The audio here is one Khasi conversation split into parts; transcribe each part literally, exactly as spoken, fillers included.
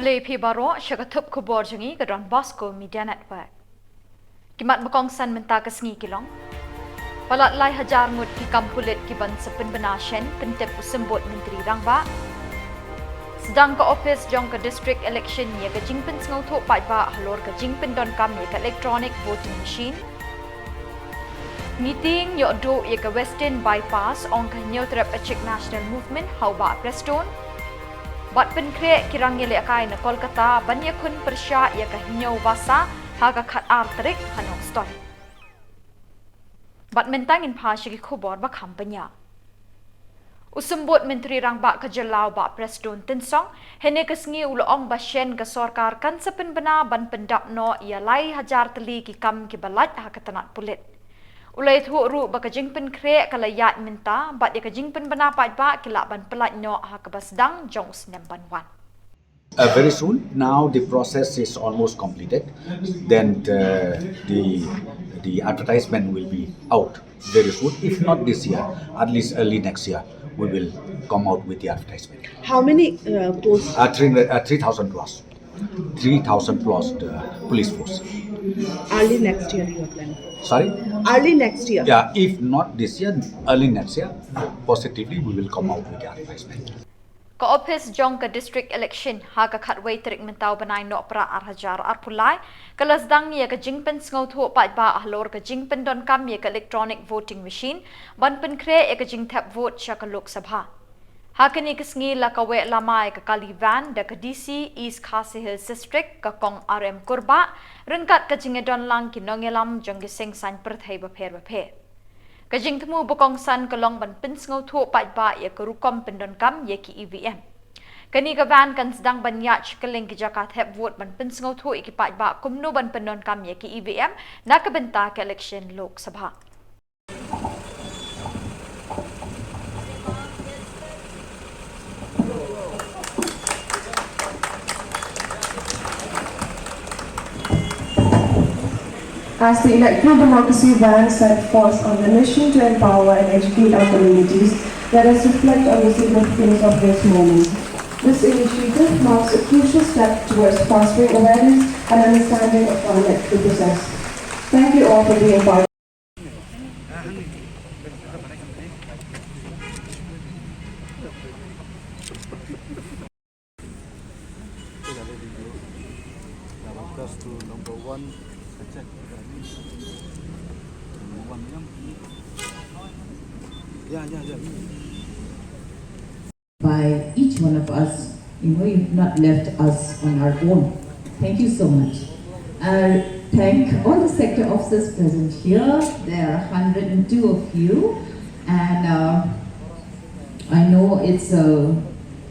Te phi baroh sha ka thup khubor jong ngi ka Don Bosco Media Network. Ki mat ba kongsan mynta ka sngi ki long: Palat lai hajar ngut ki kam pulit ki ban sa pynbna shen, pyntip u Symbud Myntri Rangbah. Sdang ka ophis jong ka District Election ïa ka jingpynsngewthuh paidbah halor ka jingpyndonkam ïa ka electronic voting machine. Ngi tieng ïoh duh ïa ka Western Bypass, ong ka Hynñiewtrep Achik National Movement ha u Bah Prestone. Bad pynkhreh ki rangialehkai na Kolkata ban ïakhun pyrshah ïa ka Hynñiewbasa ha ka khatar tarik ha Nongstoiñ. Bad mynta ngin phai sha ki khubor ba kham bniah. U Symbud Myntri Rangbah ka jylla u Bah Prestone Tynsong hynne ka sngi u la ong ba shen ka sorkar kan sa pynbna ban pyndap noh ïa lai hajar tylli ki kam kiba lait ha ka tnat pulit. U la ïathuh ruh ba ka jingpynkhreh ka la ïaid mynta bad ïa ka jingpynbna paidbah ki lah ban pyllait noh ha kaba sdang jong u snem ban wan. Uh, very soon. Now the process is almost completed. Then uh, the the advertisement will be out very soon. If not this year, at least early next year, we will come out with the advertisement. How many uh, posts? Uh, three, uh, three thousand plus. Three thousand plus the police force. Early next year, you are planning? Sorry? Early next year. Yeah, if not this year, early next year, positively we will come out with the advertisement. Ka ophis jong ka District Election ha ka khatwei tarik mynta u bnai Nohprah ar hajar arphew lai ka la sdang ïa ka jingpynsngewthuh paidbah halor ka jingpyndonkam ïa ka electronic voting machine ban pynkhreh ïa ka jingthep vote sha ka Lok Sabha. Ha kane ka sngi la kaweh lama ïa ka kali van da ka D C East Khasi Hills District, ka Kong R M Kurbah, ryngkat ka jingïadon lang ki nongïalam jong ki seng saiñ pyrthei bapher bapher. Ka jingthmu ba kongsan ka long ban pynsngewthuh paidbah ïa ka rukom pyndonkam ïa ki E V M. Kane ka van kan sdang ban ïaid sha kylleng ki jaka thep vote ban pynsngewthuh ïa ki paidbah kumno ban pyndonkam ïa ki E V M na ka bynta ka election Lok Sabha. As the Electoral Democracy Van set forth on the mission to empower and educate our communities, let us reflect on the significance of this moment. This initiative marks a crucial step towards fostering awareness and understanding of our electoral process. Thank you all for being part. By each one of us. You know, you've not left us on our own. Thank you so much. I thank all the sector officers present here. There are a hundred and two of you, and uh, I know it's a,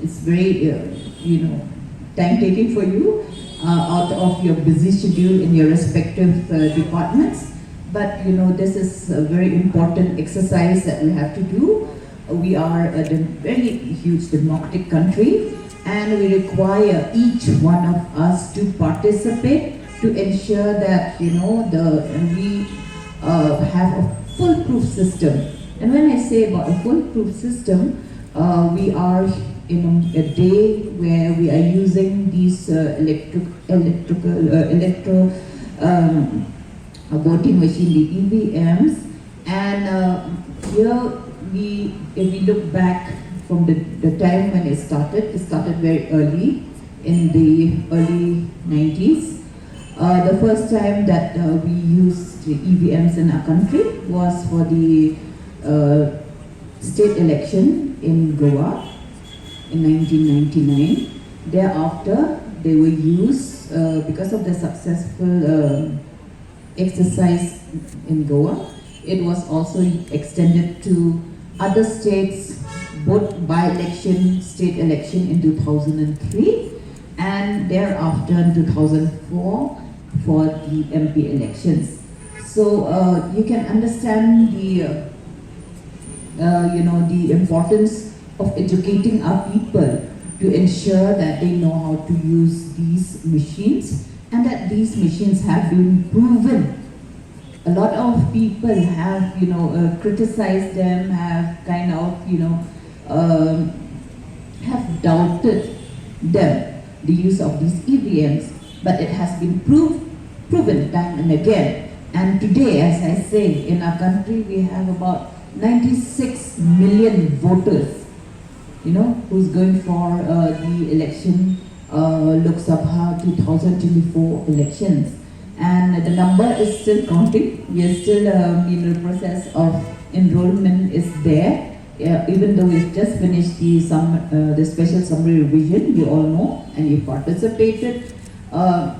it's very, uh, you know, time taking for you uh, out of your busy schedule in your respective uh, departments. But you know, this is a very important exercise that we have to do. We are a dem- very huge democratic country, and we require each one of us to participate to ensure that, you know, the we uh, have a foolproof system. And when I say about a foolproof system, uh, we are in a, a day where we are using these uh, electric, electrical, uh, electro um, uh, voting machine, the E V Ms. And uh, here we, if we look back from the, the time when it started, it started very early in the early nineties. Uh, the first time that uh, we used the E V Ms in our country was for the uh, state election in Goa in nineteen ninety-nine. Thereafter, they were used uh, because of the successful uh, exercise in Goa. It was also extended to other states, both by-election, state election in two thousand three, and thereafter in two thousand four for the M P elections. So uh, you can understand the, uh, uh, you know, the importance of educating our people to ensure that they know how to use these machines and that these machines have been proven. A lot of people have, you know, uh, criticized them, have kind of, you know, um, have doubted them. the use of these E V Ms, but it has been proved, proven time and again. And today, as I say, in our country, we have about ninety-six million voters, you know, who's going for uh, the election, uh, Lok Sabha two thousand twenty-four elections. And the number is still counting. We are still um, in the process of enrollment is there. Yeah, even though we've just finished the sum, uh, the special summary revision, you all know, and you participated. Uh,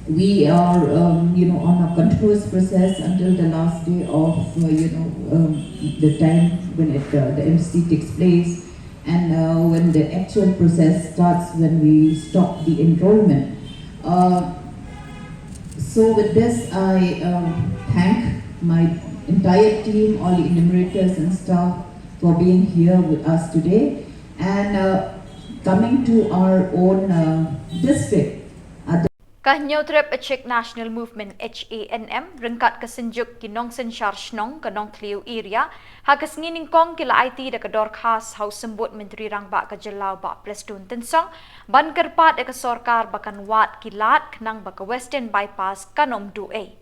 we are, um, you know, on a continuous process until the last day of, uh, you know, um, the time when it, uh, the M C takes place, and uh, when the actual process starts, when we stop the enrollment. Uh, so with this, I um, thank my entire team, all the enumerators and staff, for being here with us today. And uh, coming to our own uh, district, uh, Ka Hynñiewtrep Achik National Movement, H A N M, ryngkat ka Synjuk ki Nongsynshar Shnong ka Nongthliew Area, ha ka sngi nyngkong ki la aiti da ka dorkhas ha u Symbud Myntri Rangbah ka Jylla u Bah Prestone Tynsong ban kyrpad ïa ka sorkar ba kan wad ki lad khnang ba ka Western Bypass kan ym duh ei.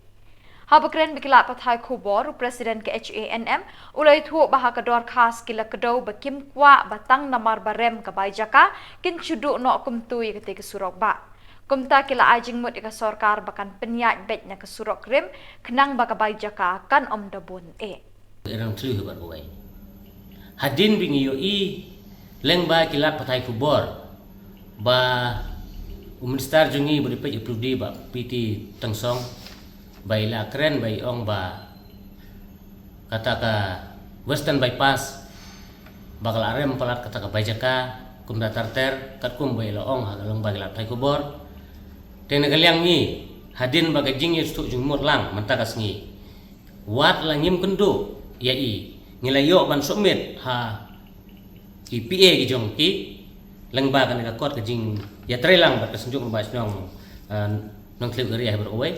Haba kren bad ki lad pathai khubor, u President ka H A N M u la ïathuh ba ha ka dorkhas ki la kdew ba kim kwah ba tang namar ba rem ka bai jaka kin shu duh noh kumto ïa katei ka surok bah. Kumta ki la ai jingmut ïa ka sorkar ba kan pynïaid beit na ka surok rim khnang ba ka bai jaka kan ym da bun eh. Rang three hi bad kawei. Hadien ba ngi ïohi lyngba ki lad pathai khubor ba u Minister jong ngi ba dei peit u P W D, Bah P T Tynsong, ba i la kren ba i ong ba kata ka Western Bypass ba ka la rem palat kata ka bai jaka kumta ter ter, katkum ba i la ong ha ka lyngba ki lad pathai khubor. Te na ka liang ngi, hadien ba ka jingïathuh jingmut lang mynta ka sngi, wat la ngim kynduh ïa i, ngi la ïoh ban submit ha ki P A ki jong ki lyngba kane ka kot ka jingïatreilang bad ka Synjuk Rangbah Shnong, eh, Nongthliew Area hi baroh kawei.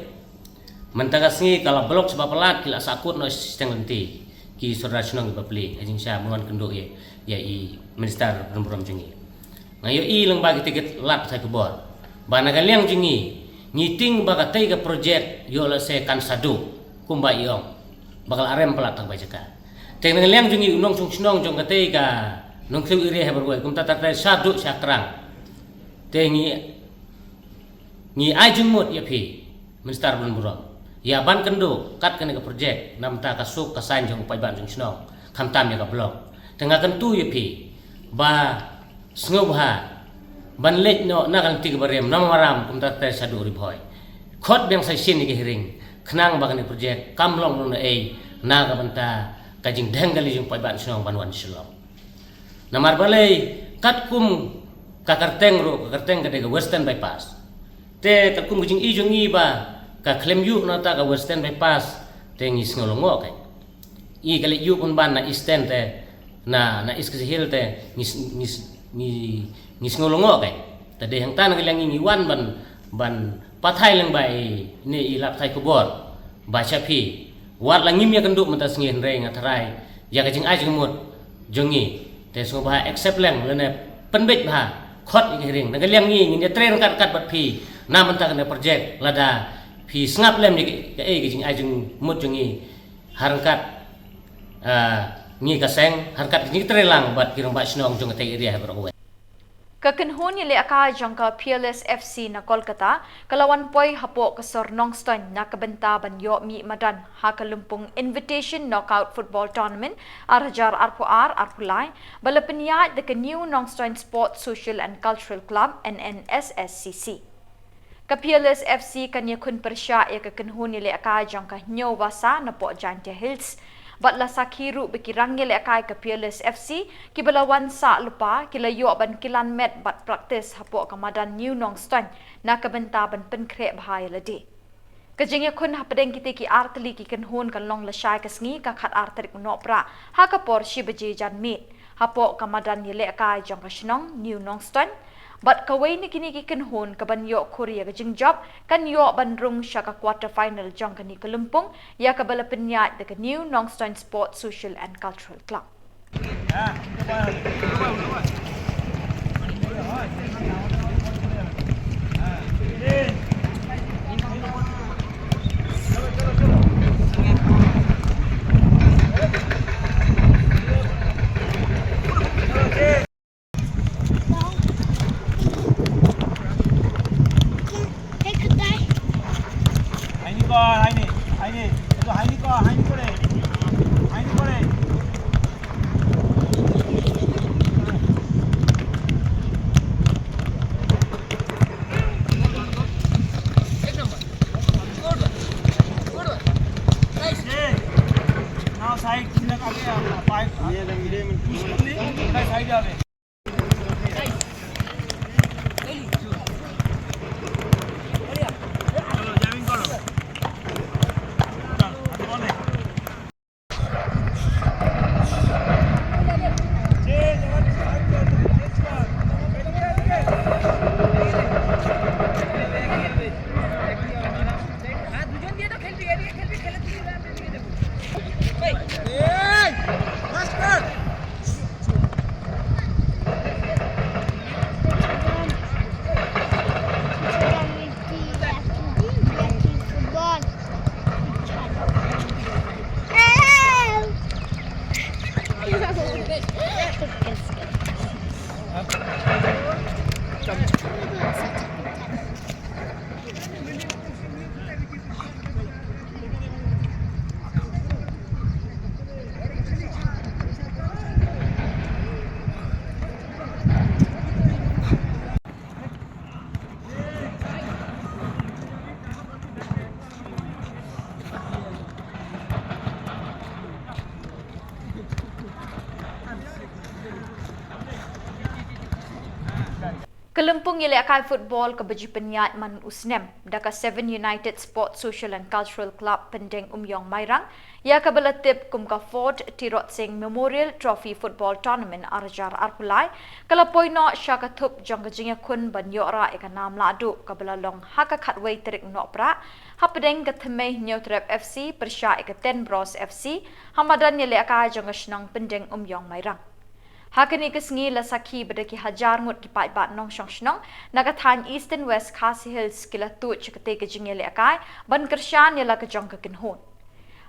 Mynta ka sngi ka la block sha ba palat, ki la sahkut noh shiteng lynti ki sordar shnong ki bapli ha jingshisha, ym wan kynduh ïa, ïa i Minister Ronborrom jong ngi. Nga ïohi lyngba kitei ki lad pathai khubor ba na ka liang jong ngi, ngi tieng ba katei ka project ïoh lehse kan sa duh kumba i ong ba ka la rem palat tang bai jaka. Te na ka liang jong ngi u nongshong shnong jong katei ka Nongthliew Area hi baroh kawei, kumta ter ter, sha duh sha krang. Te ngi, ngi ai jingmut ïa phi Minister Ronborrom, ïa ban kynduh kat kane ka project na bynta ka suk ka saiñ jong u paidbah jong shnong, khamtam ïa ka block. Te nga kyntu ïa phi ba sngewbha ban leit noh na ka lynti kaba rim, na Mawram kumta ter sha duh Ri Bhoi. Khot biang sa shisien ïa ka hearing khnang ba kane ka project kam long noh ei na ka bynta ka jingdheng kali jong u paidbah shnong ban wan Shillong. Namar balei, katkum ka kyrteng ruh, ka kyrteng ka dei ka Western Bypass. Te katkum ka jingïohi jong ngi ba ka khlem ïuh nangta ka Western Bypass, te ngi sngew lyngngoh kein. I ka leit ïuh pynban na Eastern te, na, na East Khasi Hills te ngi, ngi, ngi, ngi sngew lyngngoh kein. Te dei hangta na ka liang ngi, ngi wan ban, ban pathai lyngba ine i lad pathai khubor ba sha phi, wat la ngim ïakynduh mynta sngi, hynrei nga tharai ïa ka jingai jingmut jong ngi, te sngewbha accept lem lane pynbeit bha, khot ïa ka hearing. Na ka liang ngi, ngin ïatrei ryngkat ryngkat bad phi na bynta kane ka project, lada phi sngap lem ïa kaei ka jingai jingmut jong ngi ha ryngkat, ah, ngi ka seng, ha ryngkat ka jingtreilang bad ki rangbah shnong jong katei ka area hi baroh kawei. Ka kynhun ïalehkai jong ka Peerless F C na Kolkata ka la wan poi hapoh ka sor Nongstoiñ na ka bynta ban ïoh mih madan ha ka lympung Invitation Knockout Football Tournament ar hajar arphew ar arphew lai, ba la pynïaid da ka New Nongstoiñ Sports Social and Cultural Club, N N S S C C. Ka Peerless F C kan ïakhun pyrshah ïa ka kynhun ïalehkai jong ka Hynñiewbasa napoh Jaintia Hills. Bad la sakhi ruh ba ki rangïalehkai ka Peerless F C kiba la wan sah lypa ki la ïoh ban kilan met bad practice hapoh ka madan New Nongstoiñ na ka bynta ban pynkhreh bha ïa lade. Ka jingïakhun hapdeng kitei ki artylli ki kynhun kan long lashai ka sngi, ka khatar tarik u Nohprah, ha ka por shi baje janmiet hapoh ka madan ïalehkai jong ka shnong New Nongstoiñ. Bad kawei na kine ki kynhun kaban ïoh khur ïa ka jingjop kan ïoh ban rung sha ka quarter final jong kane ka lympung, ïa kaba la pynïaid da ka New Nongstoiñ Sports Social and Cultural Club. Ka lympung ïalehkai football kaba ju pynïaid man u snem da ka Seven United Sports Social and Cultural Club Pyndengumiong Mairang, ïa kaba la tip kum ka Fort Tirot Sing Memorial Trophy Football Tournament ar hajar arphew lai, ka la poi noh sha ka thup jong ka jingïakhun ban ïoh rah ïa ka nam lahduh kaba la long ha ka khatwei tarik Nohprah, hapdeng ka Thymmei Hynñiewtrep F C pyrshah ïa ka Ten Bros F C, ha madan ïalehkai jong ka shnong Pyndengumiong Mairang. Ha kane ka sngi la sakhi ba da ki hajar ngut ki paidbah nongshong shnong na ka thaiñ Eastern West Khasi Hills ki la tuid sha katei ka jingïalehkai ban kyrshan ïa la ka jong ka kynhun.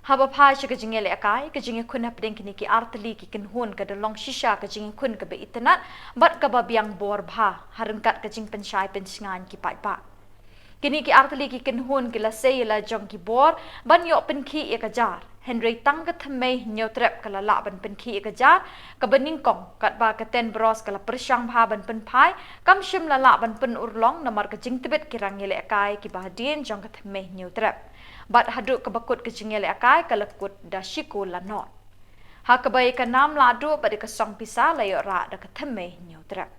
Haba phai sha ka jingïalehkai, ka jingïakhun hapdeng kine ki artylli ki kynhun ka da long shisha ka jingïakhun kaba itynnad bad kaba biang bor bha ha ryngkat ka jingpynshai pynshngaiñ ki paidbah. Kine ki artylli ki kynhun ki la sei ïa la jong ki bor ban ïoh pynkhih ïa ka jar. Hynrei tang ka Thymmei Hynñiewtrep ka la lah ban pynkhih ïa ka jar kaba nyngkong, katba ka Ten Bros ka la pyrshang bha ban pynphai, kam shym la lah ban pynurlong namar ka jingtbit ki rangïalehkai kiba hadien jong ka Thymmei Hynñiewtrep. Bad haduh kaba kut ka jingïalehkai ka la kut da shi kol la nod. Ha kaba ïa ka nam lahduh bad ïa ka song pisa la ïoh rah da ka Thymmei Hynñiewtrep.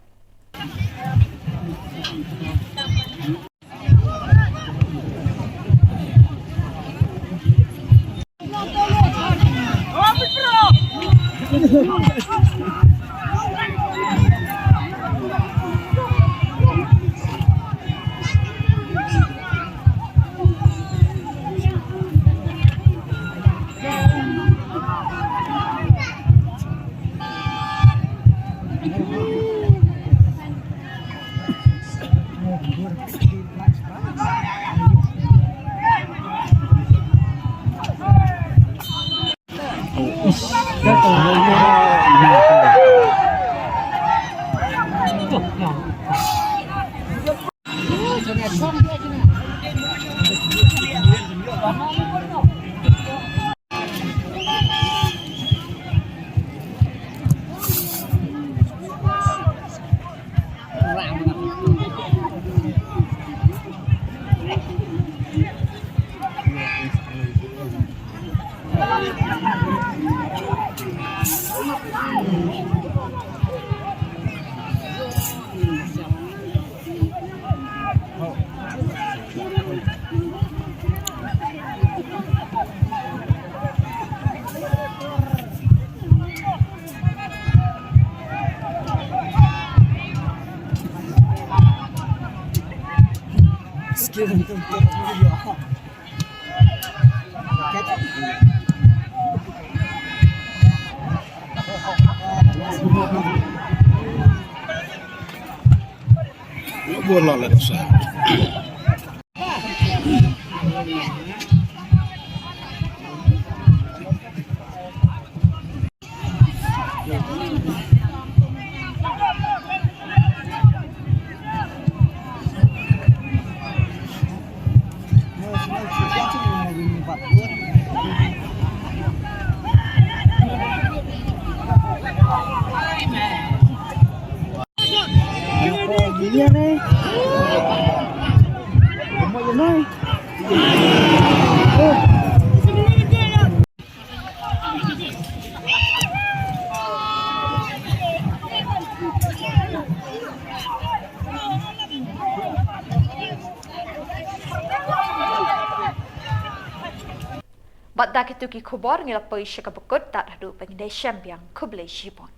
Bad da kito ki khubor ngi la poi sha kaba kut, tad haduh ba ngin ïashem biang, khublei shibun.